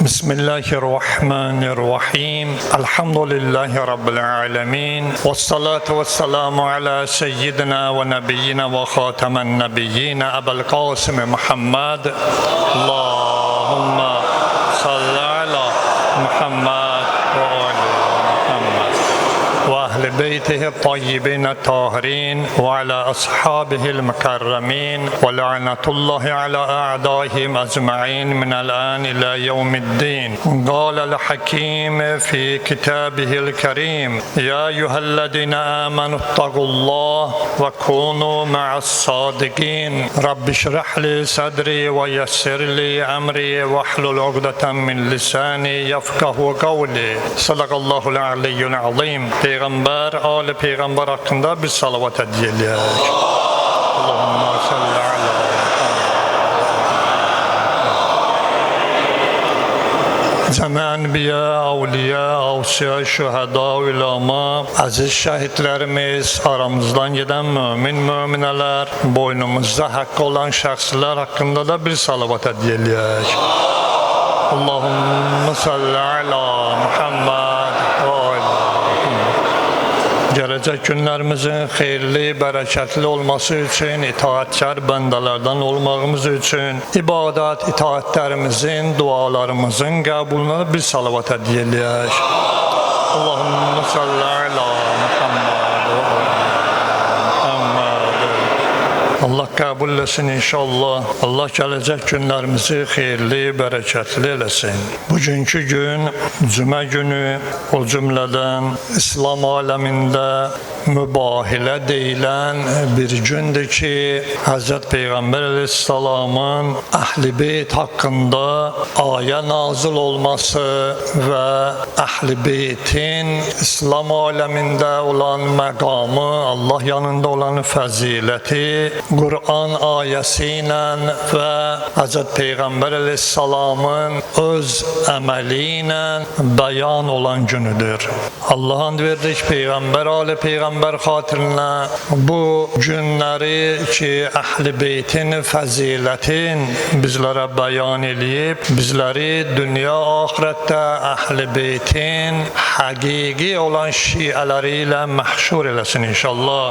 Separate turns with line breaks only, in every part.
Bismillahirrahmanirrahim. Elhamdülillahi Rabbil alemin. Vessalatu vesselamu ala seyyidina ve nebiyyina ve hatemen nebiyyina Ebu'l Kasım Muhammed. Allahümme salli ala Muhammed ve ali Muhammed ve ehli beytihi tayyibin tahirin ve ala ashabihi mukarremin ve la'natullahi ala a'daihim ecma'in minel an ila yevmiddin. Qâlel hakim fi kitabihil kerim: Ya eyyühellezine amenu ittaqullah ve kunu ma'as sadikin. Rabbi şrah li sadri ve yessir li emri ve hlul ugdeten min lisani yefkahu kavli. Sadakallahul aliyyul azim. Peygamber, ali peygamber hakkında bir salavat ediyelim. Allahümme salli ala Cəmi ənbiya, avliya, avsiya, şühəda, ulama, əziz şəhidlərimiz, aramızdan gedən mömin, möminələr, boynumuzda haqqı olan şəxslər haqqında da bir salavat ediyeləyək. Allahümme salli ala Muhammed və ali Muhammed. Gələcək günlərimizin xeyirli, bərəkətli olması üçün, itaətkar bəndələrdən olmağımız üçün, ibadət, itaətlərimizin, dualarımızın qəbuluna bir salavat ediyeləyək. Allahümme salli ala Muhammed və ali Muhammed. Allah qəbul eləsin inşallah. Allah gələcək günlərimizi xeyirli, bərəkətli eləsin. Bugünkü gün, cümə günü, o cümlədən İslam aləmində mübahilə deyilən bir gündür ki, Həzrət Peyğəmbər əleyhissalamın Əhl-i Beyt haqqında ayə nazil olması və Əhl-i Beytin İslam aləmində olan məqamı, Allah yanında olan fəziləti Qur'an ayəsi ilə və Həzrət Peyğəmbər əleyhissalamın öz əməli ilə bəyan olan günüdür. Allaha and verdik Peyğəmbər, ali Peyğəmbər xatirinə bu günləri ki, Əhl-i Beytin fəzilətin bizlərə bəyan eləyib, bizləri dünya axirətdə Əhl-i Beytin həqiqi olan şiələri ilə məhşur eləsin inşallah.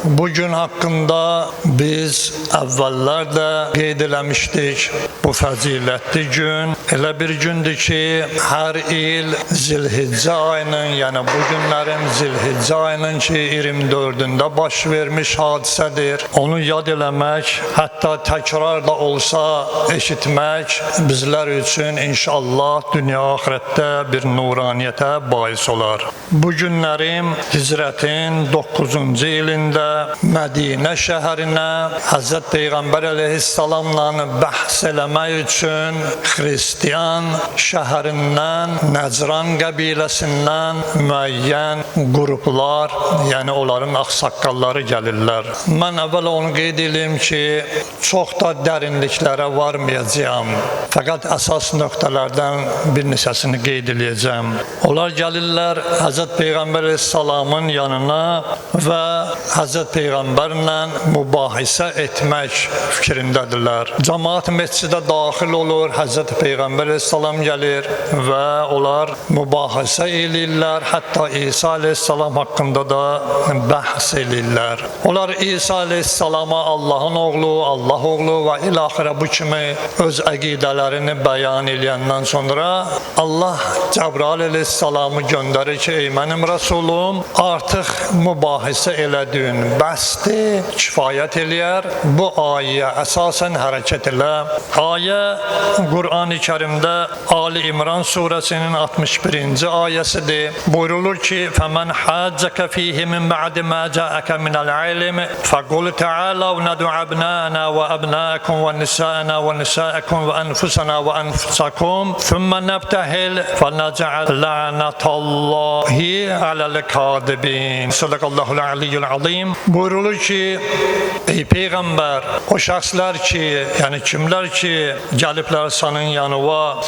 Bu gün haqqında biz əvvəllər də qeyd eləmişdik. Bu fəzilətli gün elə bir gündür ki, hər il Zilhiccə ayının, yəni bu günlərin Zilhiccə ayının ki 24-ündə baş vermiş hadisədir. Onu yad eləmək, hətta təkrar da olsa eşitmək bizlər üçün inşallah dünya axirətdə bir nuraniyyətə bais olar. Bu günlərin hicrətin 9-cu ilində Mədinə şəhərinə Həzrət Peyğəmbər əleyhissalamla bəhs eləmək üçün Xristian şəhərindən, Nəcran qəbiləsindən müəyyən qruplar, yəni onların ağsaqqalları gəlirlər. Mən əvvəl onu qeyd edeyim ki, çox da dərinliklərə varmayacağam. Fəqət əsas nöqtələrdən bir neçəsini qeyd eləyəcəm. Onlar gəlirlər Həzrət Peyğəmbər əleyhissalamın yanına və Həzrət Peyğəmbərlə mübahisə etmək fikrindədirlər. Cəmaat məscidə daxil olur, Həzrət Peyğəmbər əleyhissalam gəlir və onlar mübahisə eləyirlər, hətta İsa əleyhissalam haqqında da bəhs eləyirlər. Onlar İsa əleyhissalama Allahın oğlu, Allah oğlu və ilaxırə bu kimi öz əqidələrini bəyan eləyəndən sonra Allah Cəbrail əleyhissalamı göndərir ki, ey mənim Rəsulum, artıq mübahisə elədiyin bəsdir, kifayət eləyər. Bu ayə əsasən hərəkət elə. Ayə Qur'an-ı Kərimdə Ali İmran surəsinin 61-ci ayəsidir. Buyurulur ki: "Fəmən haccaka fihi min ba'di ma ca'aka minəl ilm faqul ta'alu nad'u abnana və abnaakum və nisana və nisaakum və anfusana və anfusakum thumma nabtahil fənəc'al la'natallahi alel kadibin." Sadaqallahul aliyyul azim. Buyurulur ki, ey Peyğəmbər, o şəxslər ki, yəni kimlər ki, gəliblər sənin yanına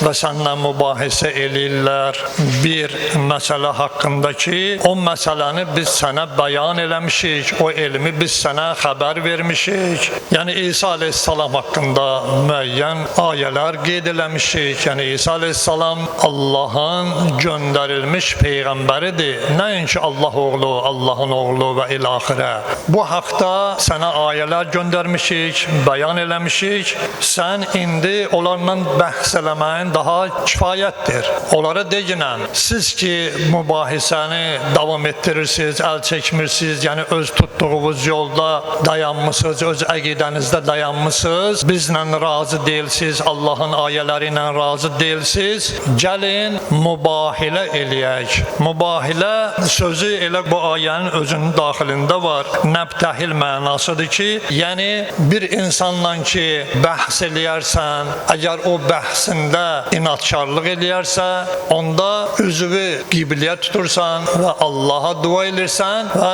və səndən mübahisə eləyirlər bir məsələ haqqında ki, o məsələni biz sənə bəyan eləmişik, o elmi biz sənə xəbər vermişik. Yəni İsa əleyhissalam haqqında müəyyən ayələr qeyd eləmişik. Yəni İsa əleyhissalam Allahın göndərilmiş peyğəmbəridir. Nəinki Allah oğlu, Allahın oğlu və ilaxirə. Bu haqda sənə ayələr göndərmişik, bəyan eləmişik. Sən indi onlarla bəhs eləməyin daha kifayətdir. Onlara deginən, siz ki mübahisəni davam etdirirsiniz, əl çəkmirsiniz, yəni öz tutduğunuz yolda dayanmısınız, öz əqidənizdə dayanmısınız, bizlə razı deyilsiniz, Allahın ayələri ilə razı deyilsiniz, gəlin mübahilə eləyək. Mübahilə sözü elə bu ayənin özünün daxilində var. Nəbtəhil mənasıdır ki, yəni bir insanla ki bəhs eləyərsən, əgər o bəhsində inadkarlıq eləyərsə, onda üzvü qibləyə tutursan və Allaha dua elirsən və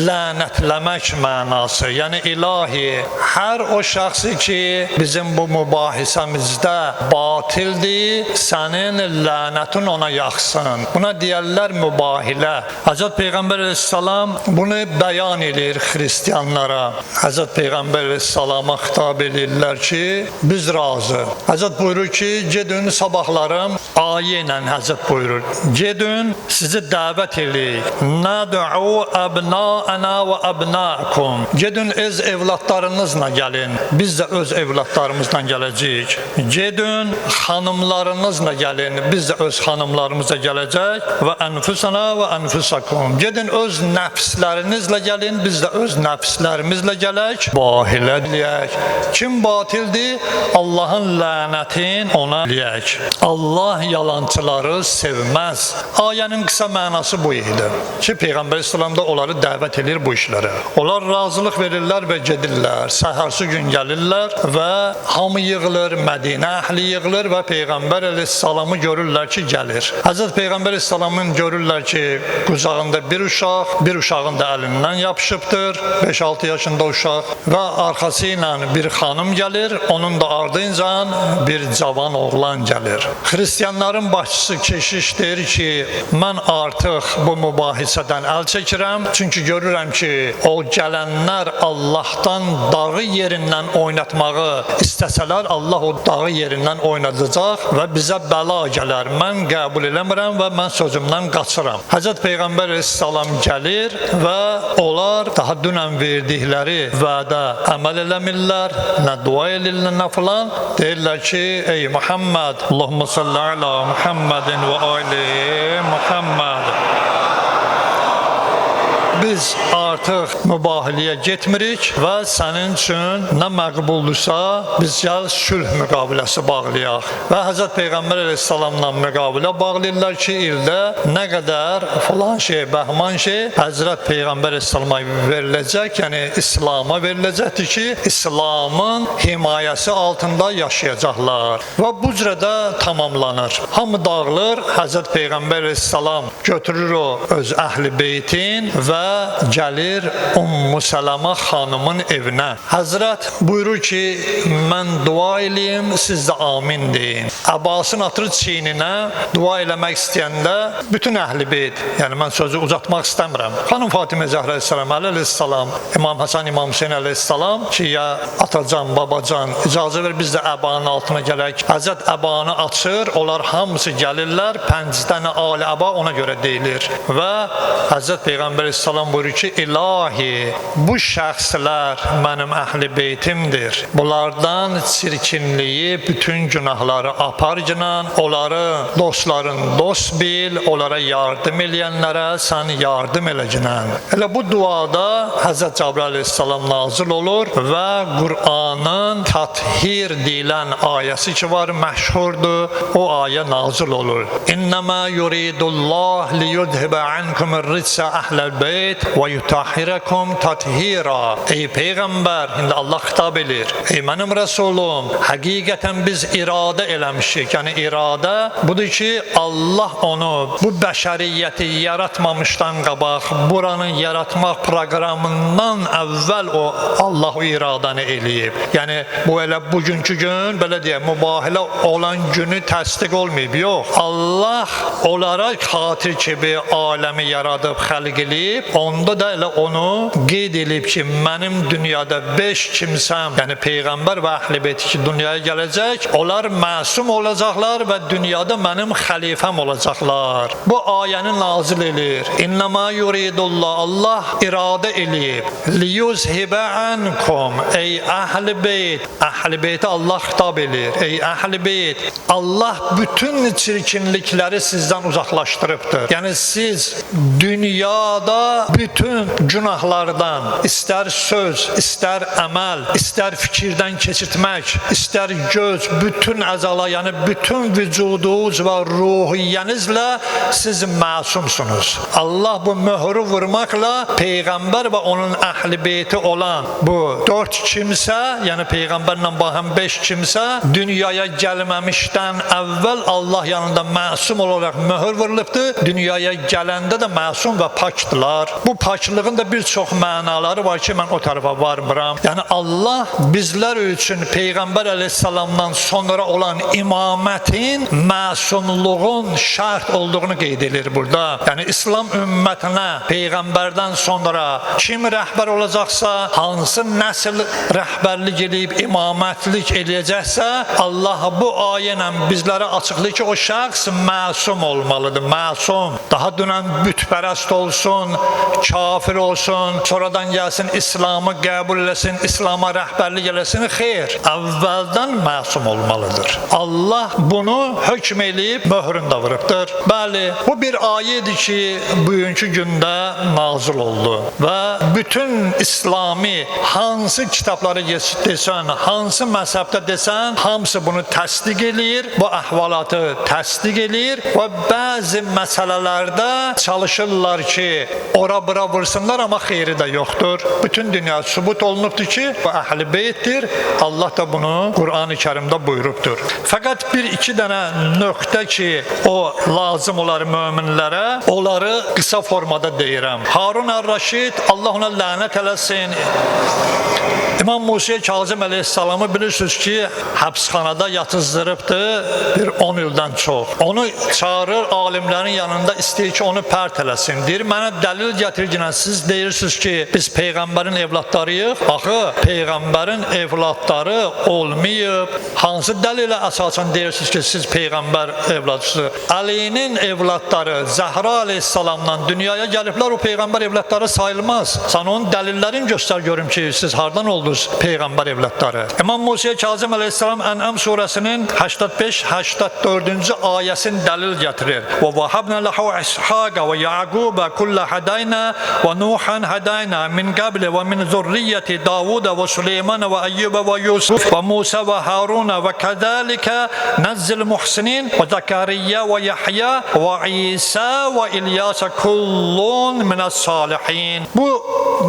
lənətləmək mənası. Yəni ilahi, hər o şəxsi ki bizim bu mübahisəmizdə batildir, sənin lənətin ona yaxsın. Buna deyərlər mübahilə. Həzrət Peyğəmbər əleyhissalam bunu bəyan eləyir xristianlara. Həzrət Peyğəmbər əleyhissalama xitab eləyirlər ki, biz razı. Həzrət buyurur ki, gedin sabahlarım ayə ilə Həzrət buyurur. Gedin sizi dəvət eləyik. Nad'u abnaana və abnaakum. Gedin öz evlatlarınızla gəlin. Biz də öz evlatlarımızla gələcəyik. Gedin xanımlarınızla gəlin. Biz də öz xanımlarımızla gələcək və enfüsana və enfüsakum. Gedin öz nəfslərinizlə gəlin. Biz də öz nəfslərimizlə gələk. Bahilə eləyək. Kim batildir? Allahın lənətin ona eləyək. Allah yalançıları sevməz. Ayənin qısa mənası bu idi ki, Peyğəmbər İslam da onları dəvət edir bu işlərə. Onlar razılıq verirlər və gedirlər. Səhərsi gün gəlirlər və hamı yığılır, Mədinə əhli yığılır və Peyğəmbər əleyhissalamı görürlər ki, gəlir. Həzrət Peyğəmbər əleyhissalamın görürlər ki, qucağında bir uşaq, bir uşağın da əlindən yapışıbdır, 5-6 yaşında uşaq və arxası ilə bir xanım gəlir, onun da ardınca bir cavan oğlan gəlir. Xristianların başçısı keşiş deyir ki, mən artıq bu mübahisədən əl çəkirəm, çünki görürəm ki, o gələnlər Allahdan dağı yerindən oynatmağı istəsələr, Allah o dağı yerindən oynadacaq və bizə bəla gələr. Mən qəbul eləmirəm və mən sözümdən qaçıram. Həzrət Peyğəmbər əleyhissalam gəlir və onlar daha dünən verdikləri vədə əməl eləmirlər, nə dua eləyirlər, nə filan. Deyirlər ki, ey Muhammed, Allahümme salli ala Muhammedin və ali Muhammed. Biz artıq mübahiliyə getmirik və sənin üçün nə məqbuldursa, biz gəl sülh müqaviləsi bağlayaq. Və Həzrət Peyğəmbər əleyhissalamla müqavilə bağlayırlar ki, ildə nə qədər filan şey, bəhman şey Həzrət Peyğəmbər əleyhissalama veriləcək, yəni İslama veriləcəkdir ki, İslamın himayəsi altında yaşayacaqlar. Və bu cürə də tamamlanır. Hamı dağılır, Həzrət Peyğəmbər əleyhissalam götürür o öz əhli beytin və gəlir Ummu Sələmə xanımın evinə. Həzrət buyurur ki, mən dua eləyim, siz də amin deyin. Əbasını atır çiyninə, dua eləmək istəyəndə bütün əhli beyt, yəni mən sözü uzatmaq istəmirəm. Xanım Fatimə Zəhra əleyhissalam, Əli əleyhissalam, İmam Həsən, İmam Hüseyn əleyhissalam ki, ya atacan, babacan, icazə ver biz də əbanın altına gələk. Həzrət əbanı açır, onlar hamısı gəlirlər, pəncdən ali əba ona görə deyilir. Və Həzrət Peyğəmbər əleyhissalam buyurur ki, ilahi, bu şəxslər mənim əhli beytimdir. Bunlardan çirkinliyi, bütün günahları aparcınan, onları dostların dost bil, onlara yardım eləyənlərə sən yardım eləcinən. Elə bu duada Həzrət Cəbrail əleyhissalam nazil olur və Qur'anın tathir deyilən ayəsi ki var, məşhurdur, o ayə nazil olur. İnnəmə yuridullah liyudhibə ankumur ricsə əhləl beyt beyt və yutahhirakum tathira. Ey peyğəmbər, indi Allah xitab eləyir. Ey mənim rəsulum, həqiqətən biz iradə eləmişik. Yəni iradə budur ki, Allah onu bu bəşəriyyəti yaratmamışdan qabaq, buranın yaratmaq proqramından əvvəl o Allah o iradəni eləyib. Yəni bu elə bugünkü gün, belə deyək, mübahilə olan günü təsdiq olmayıb. Yox, Allah onlara xatir kimi aləmi yaradıb, xəlq eləyib, onda da elə onu qeyd eləyib ki, mənim dünyada 5 kimsəm, yəni peyğəmbər və əhl-i beyt ki, dünyaya gələcək, onlar məsum olacaqlar və dünyada mənim xəlifəm olacaqlar. Bu ayəni nazil eləyir. İnnəmə yuridullah, Allah iradə eləyib. Liyuzhibə ankum, ey əhl-i beyt. Əhl-i beytə Allah xitab eləyir. Ey əhl-i beyt, Allah bütün çirkinlikləri sizdən uzaqlaşdırıbdır. Yəni siz dünyada bütün günahlardan, istər söz, istər əməl, istər fikirdən keçirtmək, istər göz, bütün əzala, yəni bütün vücudunuz və ruhiyyənizlə siz məsumsunuz. Allah bu möhrü vurmaqla peyğəmbər və onun əhl-i beyti olan bu 4 kimsə, yəni peyğəmbərlə bahəm 5 kimsə dünyaya gəlməmişdən əvvəl Allah yanında məsum olaraq möhür vurulubdur. Dünyaya gələndə də məsum və pakdılar. Bu paklığın da bir çox mənaları var ki, mən o tərəfə varmıram. Yəni Allah bizlər üçün Peyğəmbər əleyhissalamdan sonra olan imamətin, məsumluğun şərt olduğunu qeyd edir burada. Yəni İslam ümmətinə Peyğəmbərdən sonra kim rəhbər olacaqsa, hansı nəsil rəhbərlik eləyib, imamətlik eləyəcəksə, Allah bu ayə ilə bizlərə açıqlayır ki, o şəxs məsum olmalıdır, məsum. Daha dünən bütpərəst olsun, kafir olsun, sonradan gəlsin, İslamı qəbul eləsin, İslama rəhbərlik eləsin, xeyr, əvvəldən məsum olmalıdır. Allah bunu hökm eləyib, möhrünü də vurubdur. Bəli, bu bir ayədir ki, bugünkü gündə nazil oldu və bütün İslami hansı kitabları desən, hansı məzhəbdə desən, hamısı bunu təsdiq eləyir, bu əhvalatı təsdiq eləyir və bəzi məsələlərdə çalışırlar ki, ora-bura vursunlar, amma xeyri də yoxdur. Bütün dünya sübut olunubdur ki, bu əhl-i beytdir. Allah da bunu Qur'an-ı Kərimdə buyurubdur. Fəqət bir-iki dənə nöqtə ki, o lazım olar möminlərə, onları qısa formada deyirəm. Harun ər-Rəşid, Allah ona lənət eləsin. İmam Musa Kazım əleyhissalamı bilirsiniz ki, həbsxanada yatızdırıbdı bir 10 ildən çox. Onu çağırır alimlərin yanında, istəyir ki, onu pərt eləsin. Deyir, mənə dəlil gətir ki, siz deyirsiniz ki, biz peyğəmbərin evladlarıyıq. Axı, peyğəmbərin evladları olmayıb. Hansı dəlilə əsasən deyirsiniz ki, siz peyğəmbər evladısınız? Əlinin evladları Zəhra əleyhissalamdan dünyaya gəliblər, o peyğəmbər evladları sayılmaz. Sən onun dəlillərini göstər görüm ki, siz hardan oldunuz peyğəmbər evladları. İmam Musa Kazım əleyhissalam Ən'am surəsinin 85-84-cü ayəsini dəlil gətirir. Və vahabna lahu İshaqa və Yaquba kullu hadayna və Nuhan hadayna min qabl və min zurriyyati Davud və Süleyman və Eyyub və Yusuf və Musa və Harun və kazalika nazzil muhsinin və Zakariya və Yahya və İsa və İlyas kullun minas salihin. Bu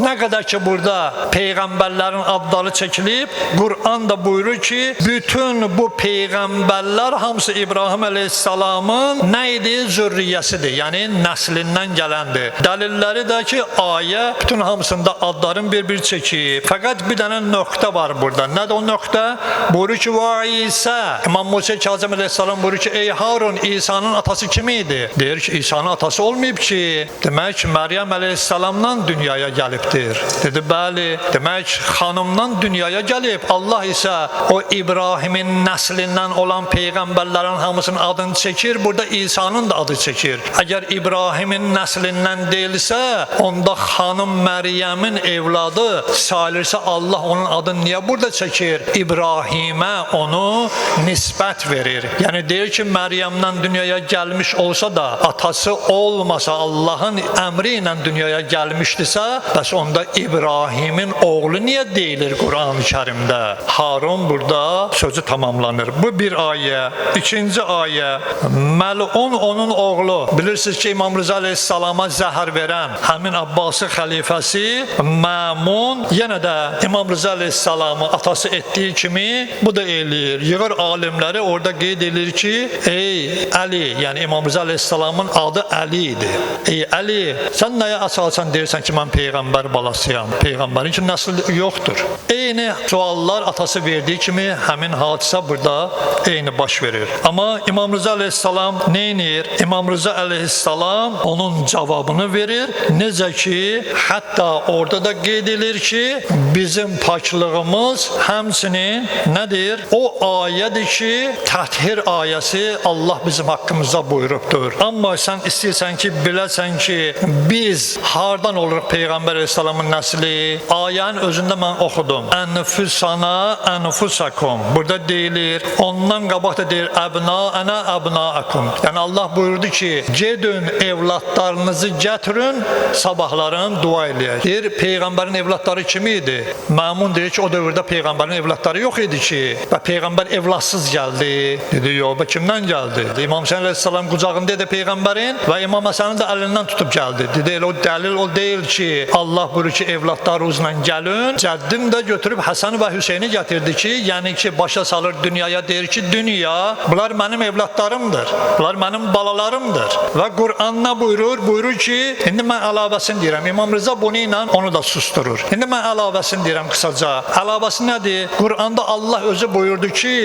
nə qədər ki burada peyğəmbərlərin adları çəkilib, Qur'an da buyurur ki, bütün bu peyğəmbərlər hamısı İbrahim əleyhissalamın nə idi? Zürriyyəsidir, yəni nəslindən gələndir. Dəlilləri də ki, ayə bütün hamısında adların bir-bir çəkib. Fəqət bir dənə nöqtə var burada. Nədir o nöqtə? Buyurur ki, və İsa. İmam Musa Kazım əleyhissalam buyurur ki, ey Harun, İsa'nın atası kim idi? Deyir ki, İsa'nın atası olmayıb ki. Demək, Məryəm əleyhissalamdan dünyaya gəlibdir. Dedi, bəli. Demək, xanımdan dünyaya gəlib. Allah isə o İbrahimin nəslindən olan peyğəmbərlərin hamısının adını çəkir. Burada İsa'nın da adı çəkir. Əgər İbrahimin nəslindən deyilsə, onda xanım Məryəmin evladı sayılırsa, Allah onun adını niyə burada çəkir? İbrahimə onu nisbət verir. Yəni deyir ki, Məryəmdən dünyaya gəlmiş olsa da, atası olmasa, Allahın əmri ilə dünyaya gəlmişdisə, bəs onda İbrahimin oğlu niyə deyilir Quran-ı Kərimdə? Harun burada sözü tamamlanır. Bu bir ayə. İkinci ayə. Məlun onun oğlu. Bilirsiniz ki, İmam Rıza əleyhissalama zəhər verən, gələn həmin Abbasi xəlifəsi Məmun yenə də İmam Rıza əleyhissalamı atası etdiyi kimi bu da eləyir. Yığır alimləri, orada qeyd edir ki, ey Əli, yəni İmam Rıza əleyhissalamın adı Əli idi. Ey Əli, sən nəyə əsasən deyirsən ki, mən peyğəmbər balasıyam? Peyğəmbərin ki, nəsli yoxdur. Eyni suallar atası verdiyi kimi həmin hadisə burada eyni baş verir. Amma İmam Rıza əleyhissalam nə edir? İmam Rıza əleyhissalam onun cavabını verir. Necə ki, hətta orada da qeyd edilir ki, bizim paklığımız həmçinin nədir? O ayədir ki, təthir ayəsi Allah bizim haqqımızda buyurubdur. Amma sən istəyirsən ki, biləsən ki, biz hardan oluruq Peyğəmbər əleyhissalamın nəsli? Ayənin özündə mən oxudum. Ənfusana ənfusakum. Burada deyilir, ondan qabaq da deyir əbnaənə əbnaakum. Yəni Allah buyurdu ki, gedin evladlarınızı gətirin, sabahların dua eləyək. Deyir, Peyğəmbərin evladları kim idi? Məmun deyir ki, o dövrdə Peyğəmbərin evladları yox idi ki. Və Peyğəmbər evladsız gəldi. Dedi, yox, bə kimdən gəldi? İmam Hüseyin əleyhissalam qucağında idi Peyğəmbərin və İmam Həsənin də əlindən tutub gəldi. Dedi, elə o dəlil o deyil ki, Allah buyurur ki, evladlarınızla gəlin. Cəddim də götürüb Həsən və Hüseyni gətirdi ki, yəni ki, başa salır dünyaya, deyir ki, dünya, bunlar mənim evladlarımdır. Bunlar mənim balalarımdır. Və Qur'an nə buyurur? Buyurur ki, indi mən əlavəsini deyirəm. İmam Rıza bunu ilə onu da susturur. İndi mən əlavəsini deyirəm qısaca. Əlavəsi nədir? Qur'anda Allah özü buyurdu ki,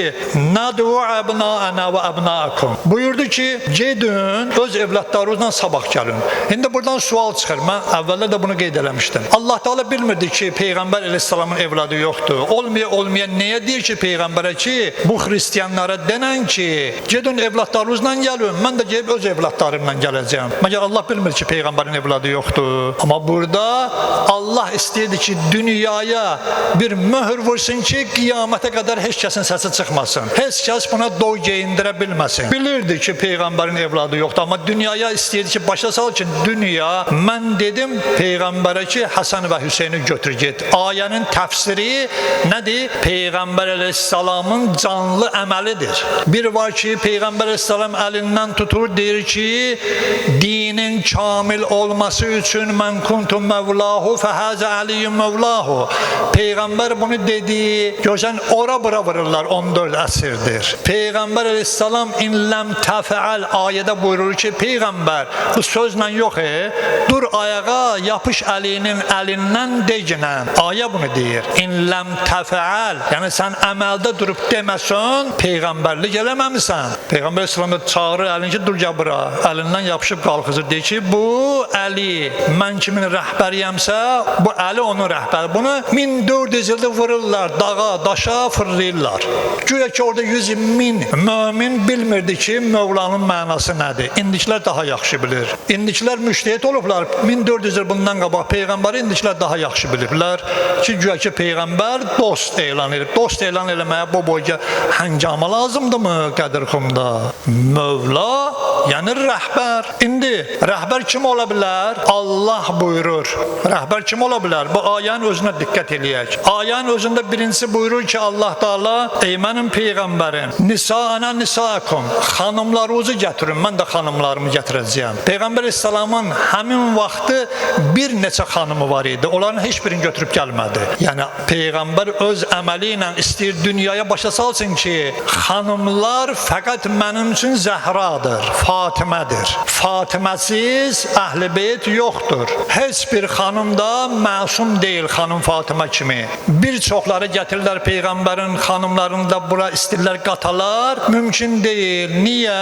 Nadu əbnaənə və əbnaakum. Buyurdu ki, gedin öz evladlarınızla sabah gəlin. İndi buradan sual çıxır. Mən əvvəldə də bunu qeyd eləmişdim. Allah Teala bilmirdi ki, Peyğəmbər əleyhissalamın evladı yoxdur. Olmaya niyə deyir ki, Peyğəmbərə ki, bu xristianlara denən ki, gedin evladlarınızla gəlin, mən də gedib öz evladlarımla gələcəyəm. Məgər Allah bilmir ki, Peyğəmbərin evladı yoxdur. Amma burada Allah istəyirdi ki, dünyaya bir möhür vursun ki, qiyamətə qədər heç kəsin səsi çıxmasın. Heç kəs buna dov geyindirə bilməsin. Bilirdi ki, Peyğəmbərin evladı yoxdur, amma dünyaya istəyirdi ki, başa sal ki, dünya, mən dedim Peyğəmbərə ki, Həsən və Hüseyni götür get. Ayənin təfsiri nədir? Peyğəmbər əleyhissalamın canlı əməlidir. Bir var ki, Peyğəmbər əleyhissalam əlindən tutur, deyir ki, dinin kamil olması üçün mən kuntum mevlahu fəhəzə əliyyün mevlahu. Peyğəmbər bunu dedi, görsən ora bura vururlar 14 əsrdir. Peyğəmbər əleyhissalam in ləm təfəəl ayədə buyurur ki, Peyğəmbər bu sözlə yox, dur ayağa, yapış əlinin əlindən deginən. Ayə bunu deyir. İn ləm təfəəl, yəni sən əməldə durub deməsən, peyğəmbərlik eləməmisən. Peyğəmbər əleyhissalam da çağırır əlini ki, dur gəl bura. Əlindən yapışıb qalxızır. Deyir ki, bu Əli mən kimin rəhbəriyəmsə, bu Əli onun rəhbəri. Bunu 1400 ildir vururlar, dağa, daşa fırlayırlar. Güya ki, orada 100 min mömin bilmirdi ki, Mövlanın mənası nədir. İndikilər daha yaxşı bilir. İndikilər müştehid olublar. 1400 il bundan qabaq Peyğəmbəri indikilər daha yaxşı biliblər ki, güya ki, Peyğəmbər dost elan edib. Dost elan eləməyə bu boyca həngama lazımdırmı Qədirxumda? Mövla, yəni rəhbər. İndi rəhbər kim ola bilər? Allah buyurur. Rəhbər kim ola bilər? Bu ayənin özünə diqqət eləyək. Ayənin özündə birincisi buyurur ki, Allah Teala, ey mənim peyğəmbərim, nisaənə nisaakum, xanımlarınızı gətirin, mən də xanımlarımı gətirəcəyəm. Peyğəmbər əleyhissalamın həmin vaxtı bir neçə xanımı var idi. Onların heç birini götürüb gəlmədi. Yəni Peyğəmbər öz əməli ilə istəyir dünyaya başa salsın ki, xanımlar fəqət mənim üçün Zəhradır, Fatimədir. Fatiməsiz Əhl-i Beyt yoxdur. Heç bir xanım da məsum deyil xanım Fatimə kimi. Bir çoxları gətirirlər Peyğəmbərin xanımlarını da bura istəyirlər qatalar. Mümkün deyil. Niyə?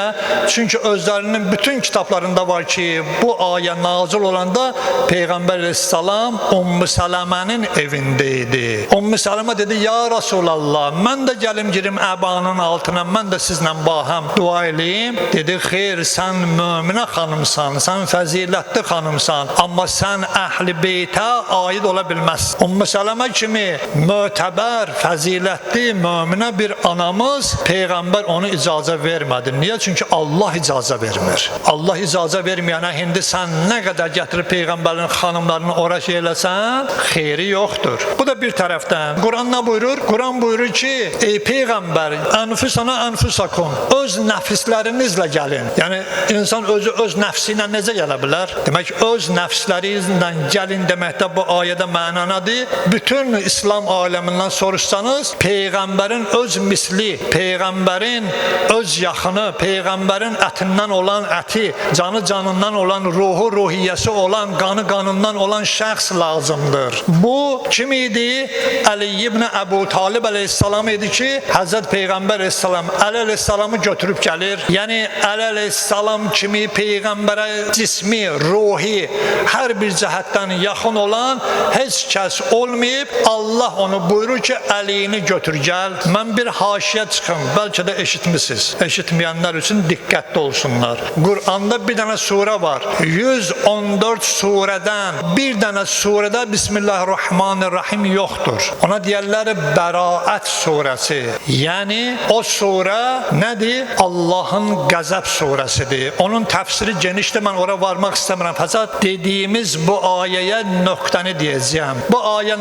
Çünki özlərinin bütün kitablarında var ki, bu ayə nazil olanda Peyğəmbər əleyhissalam Ümmü Sələmənin evində idi. Ümmü Sələmə dedi: "Ya Rasulallah, mən də gəlim girim əbanın altına, mən də sizlə bahəm dua eləyim." Dedi: "Xeyr, sən möminə xanımsan, sən fəzilətli xanımsan, amma sən Əhl-i Beytə aid ola bilməz. Ümmü Sələmə kimi mötəbər, fəzilətli, möminə bir anamız, Peyğəmbər onu icazə vermədi. Niyə? Çünki Allah icazə vermir. Allah icazə verməyənə indi sən nə qədər gətirib Peyğəmbərin xanımlarını ora şey eləsən, xeyri yoxdur. Bu da bir tərəfdən. Quran nə buyurur? Quran buyurur ki, ey Peyğəmbər, ənfusana ənfusakum, öz nəfislərinizlə gəlin. Yəni, insan özü öz nəfsi ilə necə gələ bilər? Demək, öz nəfsləri ilə gəlin deməkdə bu ayədə məna nədir? Bütün İslam aləmindən soruşsanız, Peyğəmbərin öz misli, Peyğəmbərin öz yaxını, Peyğəmbərin ətindən olan əti, canı canından olan, ruhu ruhiyyəsi olan, qanı qanından olan şəxs lazımdır. Bu kim idi? Əli ibn Əbu Talib əleyhissalam idi ki, Həzrət Peyğəmbər əleyhissalam Əli əleyhissalamı götürüb gəlir. Yəni Əli əleyhissalam kimi Peyğəmbərə cismi, ruhi, hər bir cəhətdən yaxın olan heç kəs olmayıb. Allah onu buyurur ki, Əlini götür gəl. Mən bir haşiyə çıxım, bəlkə də eşitmisiniz. Eşitməyənlər üçün diqqətli olsunlar. Quranda bir dənə surə var. 114 surədən bir dənə surədə Bismillahirrahmanirrahim yoxdur. Ona deyərlər Bəraət surəsi. Yəni o surə nədir? Allahın qəzəb surəsidir. Onun təfsiri genişdir, mən ora varmaq istəmirəm. Fəqət dediyimiz bu ayəyə nöqtəni deyəcəyəm. Bu ayə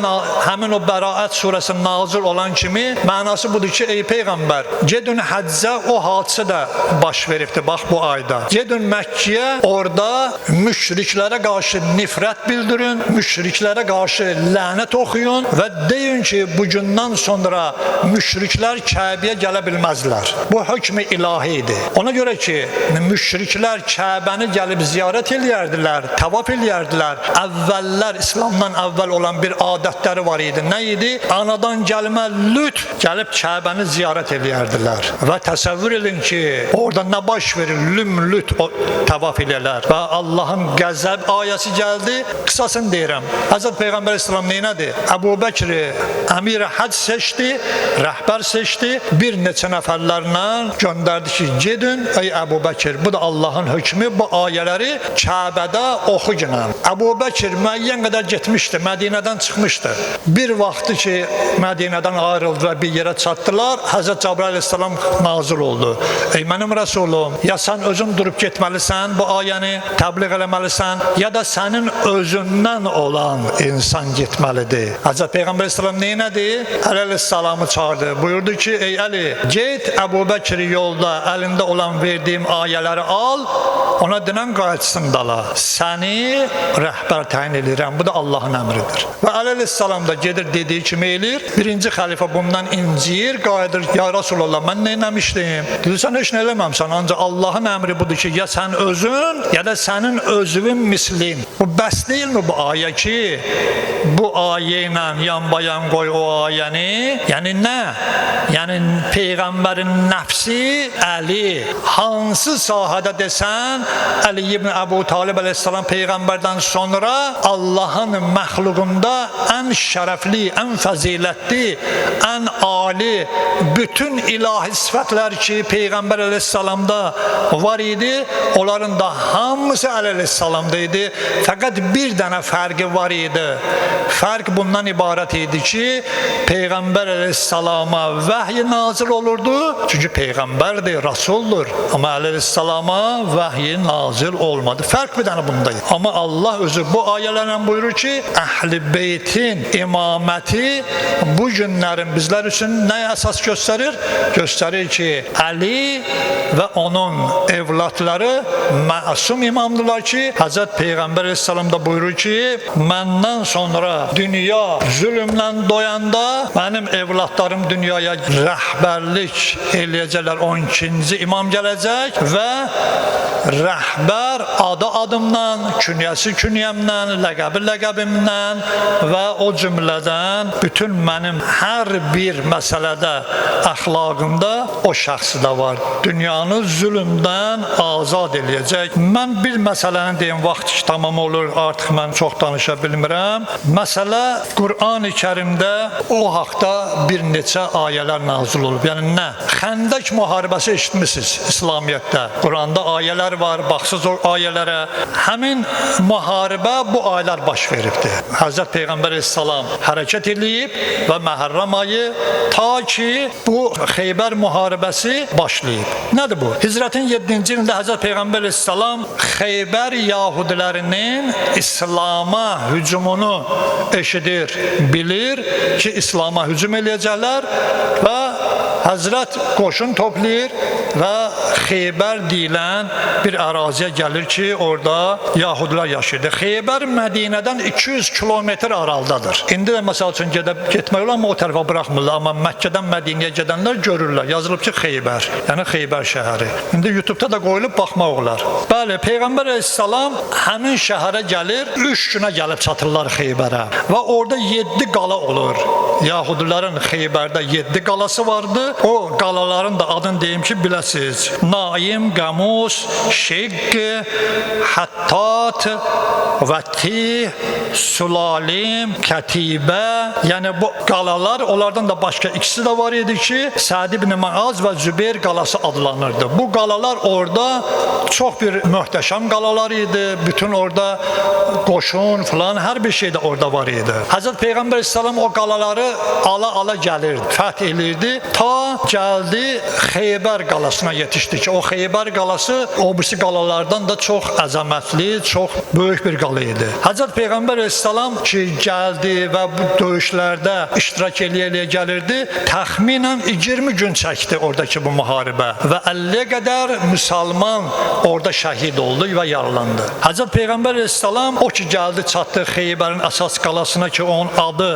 həmin o Bəraət surəsi nazil olan kimi mənası budur ki, ey Peyğəmbər, gedin həccə, o hadisə də baş veribdir, bax bu ayda. Gedin Məkkəyə, orada müşriklərə qarşı nifrət bildirin, müşriklərə qarşı lənət oxuyun və deyin ki, bugündən sonra müşriklər Kəbəyə gələ bilməzlər. Bu hökm-ü ilahi idi. Ona görə ki, müşriklər Kəbəni gəlib ziyarət eləyərdilər, təvaf eləyərdilər. Əvvəllər, İslamdan əvvəl olan bir adətləri var idi. Nə idi? Anadan gəlmə lütf gəlib Kəbəni ziyarət eləyərdilər. Və təsəvvür edin ki, orada nə baş verir? Lüm-lüt təvaf eləyərlər. Və Allahın qəzəb ayəsi gəldi. Qısasını deyirəm. Həzrət Peyğəmbər əleyhissalam neynədi? Əbu Bəkri əmir həcc seçdi, rəhbər seçdi. Bir neçə nəfərlərlə göndərdi ki, gedin ey Əbu Bəkir, bu da Allahın hökmü, bu ayələri Kəbədə oxuyun. Əbu Bəkir müəyyən qədər getmişdi, Mədinədən çıxmışdı. Bir vaxtı ki, Mədinədən ayrıldı və bir yerə çatdılar, Həzrət Cəbrail əleyhissalam nazil oldu. Ey mənim Rəsulum, ya sən özün durub getməlisən, bu ayəni təbliğ eləməlisən, ya da sənin özündən olan insan getməlidir. Həzrət Peyğəmbər əleyhissalam neynədi? Əli əleyhissalamı çağırdı. Buyurdu ki, ey Əli, get Əbu Bəkri yolda əlində olan verdiyim ayələri al, ona denən qayıtsın dala. Səni rəhbər təyin edirəm. Bu da Allahın əmridir. Və Əli əleyhissalam da gedir dediyi kimi eləyir. Birinci xəlifə bundan inciyir, qayıdır. Ya Rasulallah, mən nə eləmişdim? Dedi, sən heç nə eləməmsən, ancaq Allahın əmri budur ki, ya sən özün, ya da sənin özünün mislin. Bu bəs deyilmi bu ayə ki, bu ayə ilə yan bayan qoy o ayəni? Yəni nə? Yəni Peyğəmbərin nəfsi Əli hansı sahədə desən, Əli ibn Əbu Talib əleyhissalam Peyğəmbərdən sonra Allahın məxluqunda ən şərəfli, ən fəzilətli, ən ali bütün ilahi sifətlər ki Peyğəmbər əleyhissalamda var idi, onların da hamısı Əli əleyhissalamda idi. Fəqət bir dənə fərqi var idi. Fərq bundan ibarət idi ki, Peyğəmbər əleyhissalama vəhy nazil olurdu. Çünki Peyğəmbərdir, Rasuldur. Amma Əli əleyhissalama vəhy nazil olmadı. Fərq bir dənə bunda. Amma Allah özü bu ayələrlə buyurur ki, Əhl-i Beytin imaməti bu günlərin bizlər üçün nəyə əsas göstərir? Göstərir ki, Əli və onun evlatları məsum imamdırlar ki, Həzrət Peyğəmbər əleyhissalam da buyurur ki, məndən sonra dünya zülmlə doyanda mənim evlatlarım dünyaya rəhbərlik eləyəcəklər. 12-ci imam gələcək və rəhbər adı adımdan, künyəsi künyəmdən, ləqəbi ləqəbimdən və o cümlədən bütün mənim hər bir məsələdə əxlaqımda o şəxsi də var. Dünyanı zülmdən azad eləyəcək. Mən bir məsələni deyim, vaxt ki tamam olur, artıq mən çox danışa bilmirəm. Məsələ Qur'an-ı Kərimdə o haqda bir neçə ayələr nazil olub. Yəni nə? Xəndək müharibəsi eşitmisiniz İslamiyyətdə. Quranda ayələr var, baxsız o ayələrə. Həmin müharibə bu aylar baş veribdir. Həzrət Peyğəmbər əleyhissalam hərəkət eləyib və Məhərrəm ayı ta ki bu Xeybər müharibəsi başlayıb. Nədir bu? Hicrətin 7-ci ilində Həzrət Peyğəmbər əleyhissalam Xeybər yahudilərinin İslam'a hücumunu eşidir, bilir ki, İslam'a hücum eləyəcəklər və Həzrət qoşun toplayır və Xeybər deyilən bir əraziyə gəlir ki, orada yahudilər yaşayırdı. Xeybər Mədinədən 200 kilometr aralıdadır. İndi də məsəl üçün getmək olar, amma o tərəfə buraxmırlar. Amma Məkkədən Mədinəyə gedənlər görürlər. Yazılıb ki, Xeybər, yəni Xeybər şəhəri. İndi YouTube-da da qoyulub baxmaq olar. Bəli, Peyğəmbər əleyhissalam həmin şəhərə gəlir, 3 günə gəlib çatırlar Xeybərə və orada 7 qala olur. Yahudilərin Xeybərdə 7 qalası vardı. O qalaların da adını deyim ki, biləsiniz. Naim, Qəmus, Şiq, Həttat, Vətih, Sulalim, Kətibə. Yəni bu qalalar, onlardan da başqa ikisi də var idi ki, Səd ibn Muaz və Zübeyir qalası adlanırdı. Bu qalalar orada çox bir möhtəşəm qalalar idi. Bütün orada qoşun filan hər bir şey də orada var idi. Həzrət Peyğəmbər əleyhissalam o qalaları ala-ala gəlirdi, fəth elirdi. Ta gəldi Xeybər qalasına yetişdi ki, o Xeybər qalası o birisi qalalardan da çox əzəmətli, çox böyük bir qala idi. Həzrət Peyğəmbər əleyhissalam ki, gəldi və bu döyüşlərdə iştirak eləyə-eləyə gəlirdi. Təxminən 20 gün çəkdi oradakı bu müharibə və 50-yə qədər müsəlman orada şəhid oldu və yaralandı. Həzrət Peyğəmbər əleyhissalam o ki gəldi çatdı Xeybərin əsas qalasına ki, onun adı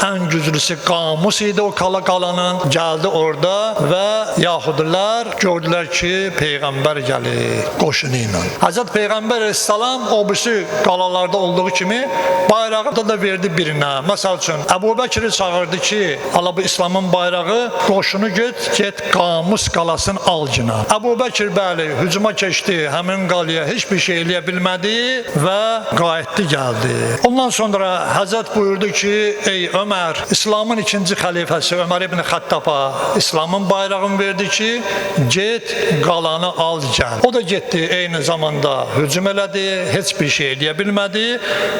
ən güclüsü Qamus idi o qalanın. Gəldi orada və yahudilər gördülər ki, Peyğəmbər gəlir qoşunu ilə. Həzrət Peyğəmbər əleyhissalam o birisi qalalarda olduğu kimi bayrağı da verdi birinə. Məsəl üçün Əbu Bəkiri çağırdı ki, ala bu İslamın bayrağı, qoşunu get Qamus qalasını al günə. Əbu Bəkir bəli hücuma keçdi, həmin qalaya heç bir şey eləyə bilmədi və qayıtdı gəldi. Ondan sonra Həzrət buyurdu ki, ey Ömər, İslamın ikinci xəlifəsi Ömər ibn Xəttaba İslamın bayrağını verdi ki, get qalanı al gəl. O da getdi, eyni zamanda hücum elədi, heç bir şey eləyə bilmədi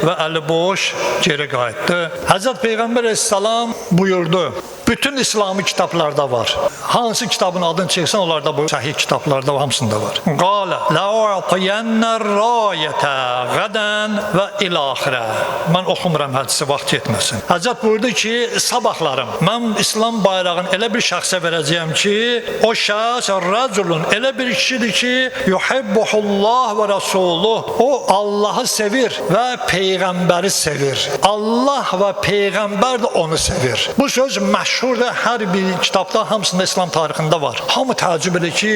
və əli boş geri qayıtdı. Həzrət Peyğəmbər əleyhissalam buyurdu, bütün İslami kitablarda var. Hansı kitabın adını çəksən, onlarda bu səhih kitablarda hamısında var. Qalə la'utiyennə rayətə qədən və ilaxirə. Mən oxumuram hədisi, vaxt yetməsin. Həzrət buyurdu ki, sabahlarım mən İslam bayrağını elə bir şəxsə verəcəyəm ki, o şəxs rəculun elə bir kişidir ki, yuhibbuhullah və rasuluh. O Allahı sevir və Peyğəmbəri sevir. Allah və Peyğəmbər də onu sevir. Bu söz məşhurdur, hər bir kitabda, hamısında İslam tarixində var. Hamı təəccüb edir ki,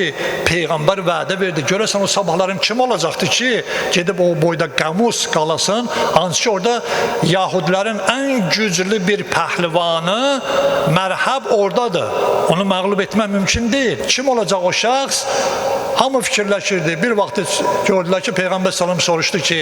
Peyğəmbər vədə verdi. Görəsən o sabahların kim olacaqdı ki, gedib o boyda Qəmus qalasın, hansı ki orada yahudilərin ən güclü bir pəhlivanı Mərhəb oradadır. Onu məğlub etmək mümkün deyil. Kim olacaq o şəxs? Hamı fikirləşirdi. Bir vaxt gördülər ki, Peyğəmbər sallam soruşdu ki,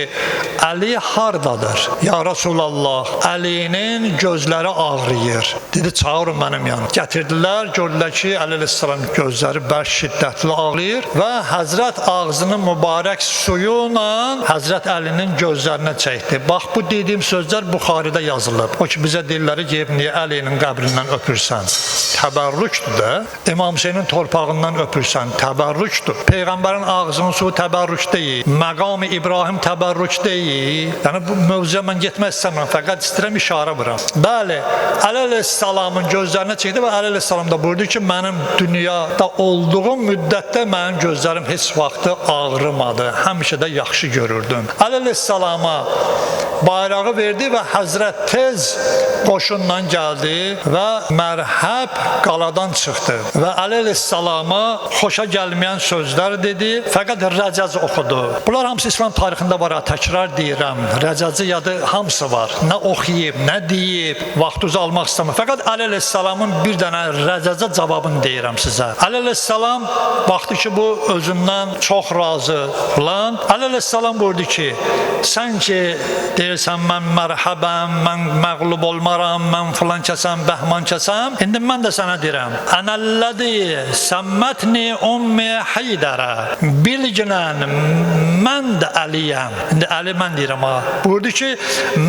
Əli hardadır? Ya Rasulallah, Əlinin gözləri ağrıyır. Dedi, çağırın mənim yanıma. Gətirdilər, gördülər ki, Əli əleyhissalam gözləri bərk şiddətli ağrıyır və Həzrət ağzının mübarək suyuyla Həzrət Əlinin gözlərinə çəkdi. Bax, bu dediyim sözlər Buxaridə yazılıb. O ki, bizə deyirlər ki, niyə Əlinin qəbrindən öpürsən? Təbərrükdür də. İmam Hüseynin torpağından öpürsən, təbərrükdür. Peyğəmbərin ağzının suyu təbərrük deyil. Məqam-ı İbrahim təbərrük deyil. Yəni bu mövzuya mən getmək istəmirəm, fəqət istəyirəm işarə vuram. Bəli, Əli əleyhissalamın gözlərinə çəkdi və Əli əleyhissalam da buyurdu ki, mənim dünyada olduğum müddətdə mənim gözlərim heç vaxtı ağrımadı. Həmişə də yaxşı görürdüm. Əli əleyhissalama bayrağı verdi və Həzrət tez qoşunla gəldi və Mərhəb qaladan çıxdı və Əli əleyhissalama xoşa gəlməyən sözlər sözlər dedi, fəqət rəcəz oxudu. Bunlar hamısı İslam tarixində var, təkrar deyirəm. Rəcəzi yadı hamısı var. Nə oxuyub, nə deyib, vaxtınızı almaq istəmirəm. Fəqət Əli əleyhissalamın bir dənə rəcəzə cavabını deyirəm sizə. Əli əleyhissalam baxdı ki, bu özündən çox razı filan. Əli əleyhissalam buyurdu ki, sən ki deyirsən mən mərhəbəm, mən məğlub olmaram, mən filan kəsəm, bəhman kəsəm. İndi mən də sənə deyirəm. Ənəlləzi səmmətni ummi Heydərə. Bilginən mən də Əliyəm. İndi Əli mən deyirəm ha. Buyurdu ki,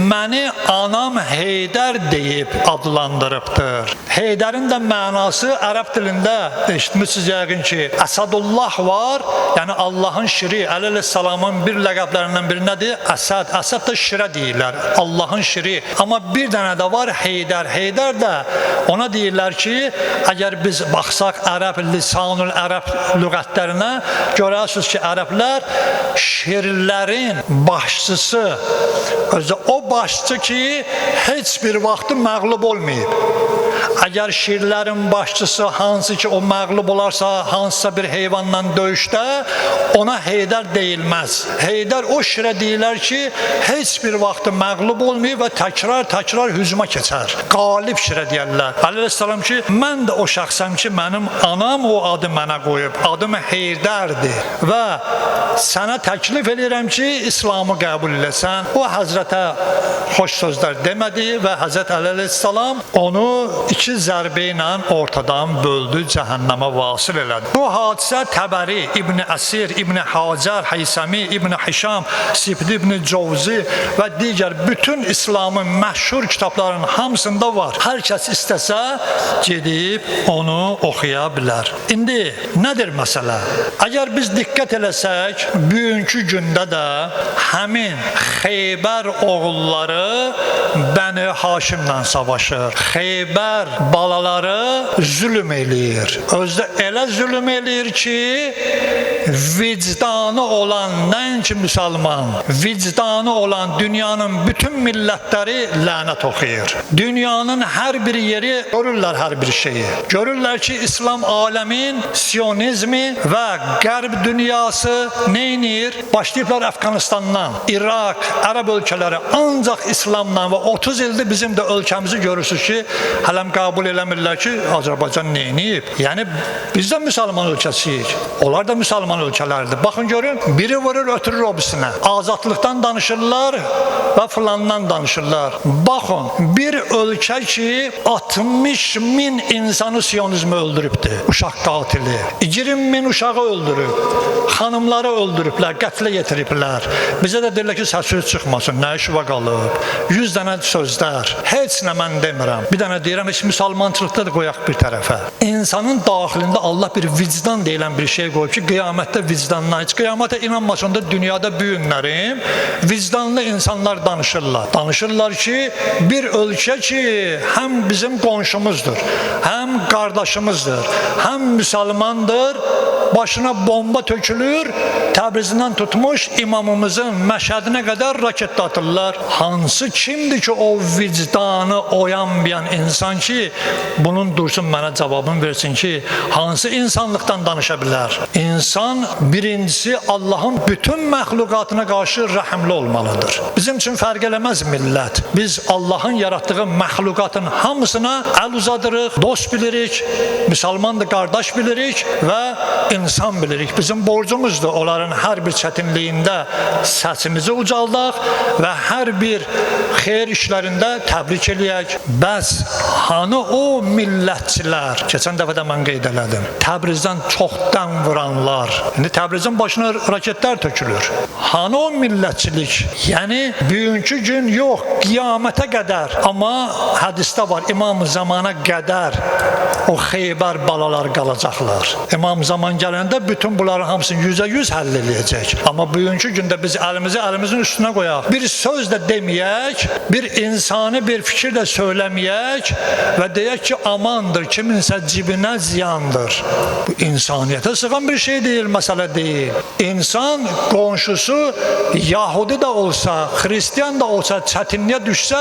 məni anam Heydər deyib adlandırıbdır. Heydərin də mənası ərəb dilində eşitmişsiniz yəqin ki, Əsadullah var, yəni Allahın şiri, Əli əleyhissalamın bir ləqəblərindən biri nədir? Əsəd. Əsəd də şirə deyirlər, Allahın şiri. Amma bir dənə də var Heydər. Heydər də ona deyirlər ki, əgər biz baxsaq ərəb lisanul ərəb lüğətlərinə, görərsiniz ki, ərəblər şirlərin başçısı, özü o başçı ki, heç bir vaxtı məğlub olmayıb. Əgər şirlərin başçısı hansı ki o məğlub olarsa hansısa bir heyvanla döyüşdə, ona Heydər deyilməz. Heydər o şirə deyirlər ki, heç bir vaxtı məğlub olmayıb və təkrar-təkrar hücuma keçər. Qalib şirə deyərlər. Əli əleyhissalam ki, mən də o şəxsəm ki, mənim anam o adı mənə qoyub. Adım Heydərdir və sənə təklif edirəm ki, İslamı qəbul eləsən. O həzrətə xoş sözlər demədi və Həzrət Əli əleyhissalam onu iki zərbə ilə ortadan böldü, cəhənnəmə vasil elədi. Bu hadisə Təbəri, İbn Əsir, İbn Hacər, Heysəmi, İbn Hişam, Sibdi İbn Covzi və digər bütün İslamın məşhur kitablarının hamısında var. Hər kəs istəsə gedib onu oxuya bilər. İndi nədir məsələ? Əgər biz diqqət eləsək, bugünkü gündə də həmin Xeybər oğulları Bəni Haşimlə savaşır. Xeybər balaları zülm eləyir. Özdə elə zülm eləyir ki, vicdanı olan nəinki müsəlman, vicdanı olan dünyanın bütün millətləri lənət oxuyur. Dünyanın hər bir yeri görürlər hər bir şeyi. Görürlər ki, İslam aləmin siyonizmi və qərb dünyası neynir? Başlayıblar Əfqanistandan, İraq, Ərəb ölkələri ancaq İslamla və 30 ildir bizim də ölkəmizi görürsünüz ki, hələm qəbul eləmirlər ki, Azərbaycan neyniyib? Yəni biz də müsəlman ölkəsiyik. Onlar da müsəlman ölkələrdir. Baxın görün, biri vurur, ötürür o birisinə. Azadlıqdan danışırlar və filandan danışırlar. Baxın, bir ölkə ki 60 min insanı siyonizmi öldürübdür. Uşaq qatili. 20 min uşağı öldürüb. Xanımları öldürüblər, qətlə yetiriblər. Bizə də deyirlər ki, səsiniz çıxmasın, nə işi var qalıb? 100 dənə sözlər. Heç nə mən demirəm. Bir dənə deyirəm, heç müsəlmançılıqda da qoyaq bir tərəfə. İnsanın daxilində Allah bir vicdan deyilən bir şey qoyub ki, qiyamətdə vicdandan, heç qiyamətə inanmasan da dünyada bu günlərim vicdanlı insanlar danışırlar. Danışırlar ki, bir ölkə ki, həm bizim qonşumuzdur, həm qardaşımızdır, həm müsəlmandır, başına bomba tökülür, Təbrizindən tutmuş imamımızın Məşhədinə qədər raket atırlar. Hansı kimdir ki o vicdanı oyanmayan insan ki, bunun dursun mənə cavabını versin ki, hansı insanlıqdan danışa bilər? İnsan birincisi Allahın bütün məxluqatına qarşı rəhimli olmalıdır. Bizim üçün fərq eləməz millət. Biz Allahın yaratdığı məxluqatın hamısına əl uzadırıq, dost bilirik, müsəlmandır, qardaş bilirik və insan bilirik. Bizim borcumuzdur onların hər bir çətinliyində səsimizi ucaldaq və hər bir xeyir işlərində təbrik eləyək. Bəs hanı o millətçilər? Keçən dəfə də mən qeyd elədim. Təbrizdən çoxdan vuranlar. İndi Təbrizin başına raketlər tökülür. Hanı o millətçilik? Yəni bugünkü gün yox, qiyamətə qədər. Amma hədisdə var, İmam zamana qədər o Xeybər balalar qalacaqlar. İmam zaman gələndə bütün bunların hamısını 100% həll eləyəcək. Amma bugünkü gündə biz əlimizi əlimizin üstünə qoyaq. Bir söz də deməyək, eləyək, bir insani bir fikir də söyləməyək və deyək ki, amandır, kiminsə cibinə ziyandır. Bu insaniyyətə sığan bir şey deyil, məsələ deyil. İnsan qonşusu Yahudi də olsa, Xristian da olsa, çətinliyə düşsə,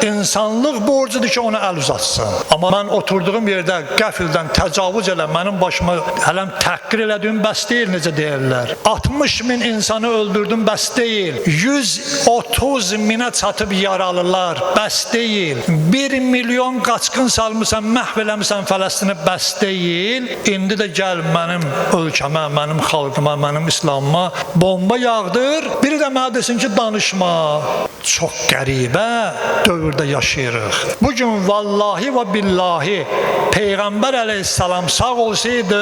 insanlıq borcudur ki, ona əl uzatsın. Amma mən oturduğum yerdə qəfildən təcavüz elə, mənim başıma hələm təhqir elədiyim bəs deyil, necə deyirlər. 60 min insanı öldürdüm, bəs deyil. 130 minə çatıb yaralılar, bəs deyil. 1 milyon qaçqın salmısan, məhv eləmisən Fələstini, bəs deyil. İndi də gəl mənim ölkəmə, mənim xalqıma, mənim İslamıma bomba yağdır. Biri də mənə desin ki, danışma. Çox qəribə dövrdə yaşayırıq. Bugün vallahi və billahi Peyğəmbər əleyhissalam sağ olsaydı,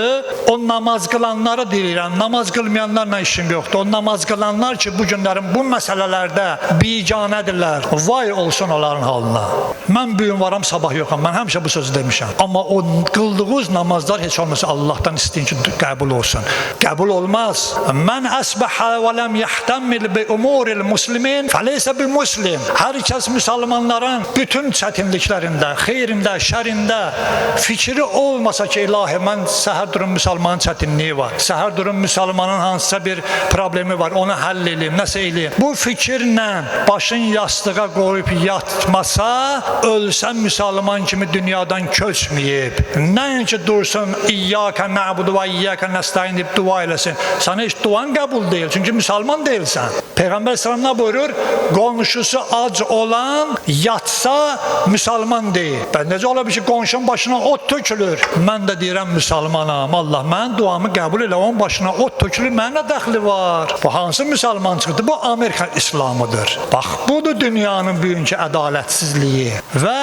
o namaz qılanları deyirəm, namaz qılmayanlarla işim yoxdur. O namaz qılanlar ki, bu günlərin bu məsələlərdə biganədirlər, vay olsun onların halına. Mən bu gün varam, sabah yoxam. Mən həmişə bu sözü demişəm. Amma o qıldığınız namazlar heç olmasa Allahdan istəyin ki, qəbul olsun. Qəbul olmaz. Mən əsbəhə və ləm yəhtəmmil bi umuril muslimin fəleysə bi muslim. Hər kəs müsəlmanların bütün çətinliklərində, xeyrində, şərində fikri olmasa ki, ilahi, mən səhər durum müsəlmanın çətinliyi var. Səhər durum müsəlmanın hansısa bir problemi var, onu həll eləyim, nəsə eləyim. Bu fikirlə başın yastığa qoyub yatmasa, ölsən müsəlman kimi dünyadan köçməyib. Nəinki dursun, İyyəkə nə'budu və iyyəkə nəstəin deyib dua eləsin. Sana heç duan qəbul deyil, çünki müsəlman deyilsən. Peyğəmbər sallallahu nə buyurur? Qonşusu ac olan yatsa müsəlman deyil. Bə necə ola bilər ki, qonşunun başına ot tökülür? Mən də deyirəm müsəlmanam. Allah mənim duamı qəbul elə, onun başına ot tökülür, mənə nə dəxli var? Bu hansı müsəlman çıxdı? Bu Amerika İslamıdır. Bax, budur dünyanın bugünkü ədalətsizliyi. Və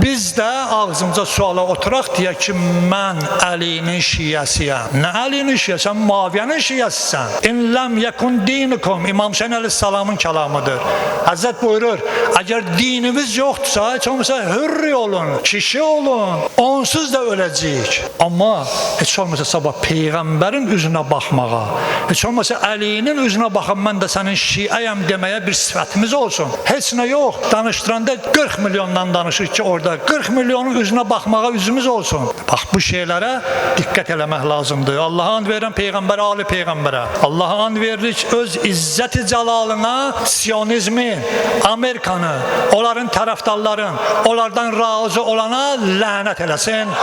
biz də ağzımıza suala oturaq deyək ki, mən Əlinin şiəsiyəm. Nə Əlinin şiəsən? Muaviyyənin şiəsisən. İn ləm yekun dinukum, İmam Hüseyin əleyhissalamın kəlamıdır. Həzrət buyurur, əgər dininiz yoxdursa, heç olmasa hürri olun, kişi olun, onsuz da öləcəyik. Amma heç olmasa sabah Peyğəmbərin üzünə baxmağa, heç olmasa Əlinin üzünə baxan mən də sənin şiəyəm deməyə bir sifətimiz olsun. Heç nə yox. Danışdıranda 40 milyondan danışır ki, orada 40 milyonun üzünə baxmağa üzümüz olsun. Bax, bu şeylərə diqqət eləmək lazımdır. Allaha and verirəm Peyğəmbərə, ali Peyğəmbərə. Allaha and veririk öz izzəti cəlalına Siyonizmi, Amerikanı, onların tərəfdarların, onlardan razı olana lənət eləsin.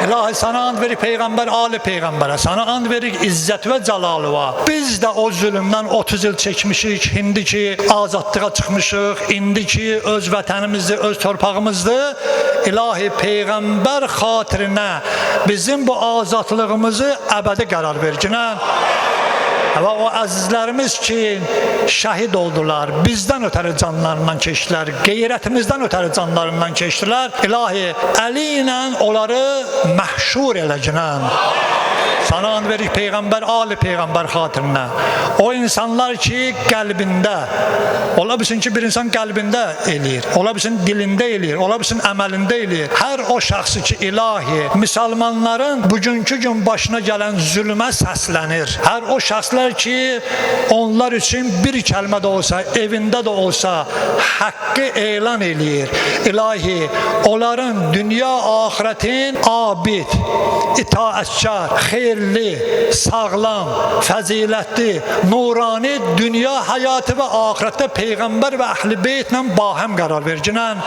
İlahi sana and verik Peyğəmbər, ali Peyğəmbərə, sana and verik izzət və cəlalıva. Biz də o zülmdən 30 il çəkmişik, indi ki azadlığa çıxmışıq, indi ki öz vətənimizdir, öz torpağımızdır. İlahi Peyğəmbər xatirinə bizim bu azadlığımızı əbədi qərar verginə. Və o əzizlərimiz ki şəhid oldular, bizdən ötəri canlarından keçdilər, qeyrətimizdən ötəri canlarından keçdilər. İlahi, əli ilə onları məhşur eləginən. Sana and verik Peyğəmbər, ali Peyğəmbər xatirinə. O insanlar ki qəlbində, ola bilsin ki bir insan qəlbində eləyir, ola bilsin dilində eləyir, ola bilsin əməlində eləyir. Hər o şəxsi ki ilahi, müsəlmanların bugünkü gün başına gələn zülmə səslənir. Hər o şəxslər ki onlar üçün bir kəlmə də olsa, evində də olsa haqqı elan eləyir. İlahi, onların dünya axirətin abid, itaətkar, xeyirli, sağlam, fəzilətli, nurani dünya həyatı və axirətdə Peyğəmbər və əhl-i beytlə bahəm qərar verginən.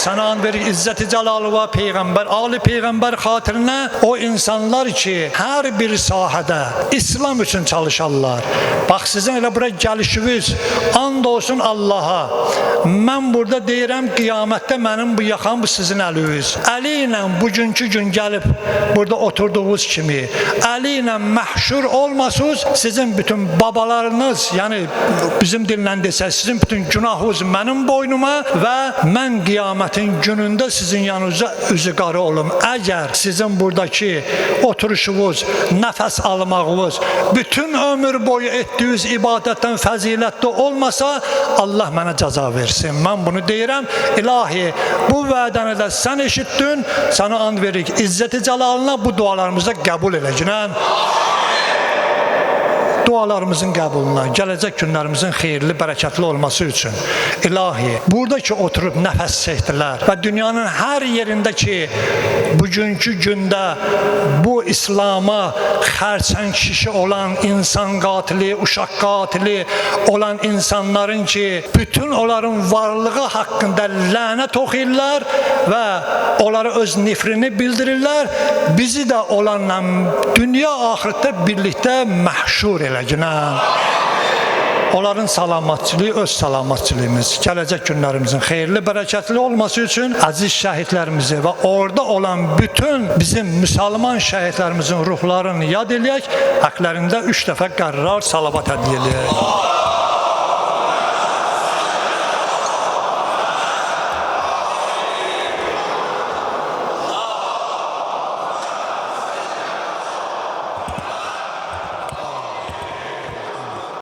Sana and verir İzzəti Cəlalıva Peyğəmbər, ali Peyğəmbər xatirinə o insanlar ki hər bir sahədə İslam üçün çalışarlar. Bax sizin elə bura gəlişiniz, and olsun Allaha. Mən burada deyirəm qiyamətdə mənim bu yaxam bu sizin əliniz. Əli ilə bugünkü gün gəlib burada oturduğunuz kimi, əli ilə məhşur olmasınız, sizin bütün babalarınız, yəni bizim dillə desək, sizin bütün günahınız mənim boynuma və mən qiyamətin günündə sizin yanınıza üzü qara olum. Əgər sizin buradakı oturuşunuz, nəfəs almağınız, bütün ömür boyu etdiyiniz ibadətdən fəzilətli olmasa, Allah mənə cəza versin. Mən bunu deyirəm. İlahi, bu vədəni də sən eşitdin, sana and veririk. İzzəti cəlalına bu dualarımızı da qəbul eləginən. Dualarımızın qəbuluna, gələcək günlərimizin xeyirli, bərəkətli olması üçün ilahi, burada ki oturub nəfəs çəkdilər və dünyanın hər yerindəki bugünkü gündə bu İslama xərçəng şişi olan insan qatili, uşaq qatili olan insanların ki, bütün onların varlığı haqqında lənət oxuyurlar və onlara öz nifrini bildirirlər. Bizi də onlarla dünya axirətdə birlikdə məhşur eləginən. Onların salamatçılığı öz salamatçılığımız, gələcək günlərimizin xeyirli, bərəkətli olması üçün əziz şəhidlərimizi və orada olan bütün bizim müsəlman şəhidlərimizin ruhlarını yad eləyək, haqlarında 3 dəfə qərrar salavat hədiyyə eləyək.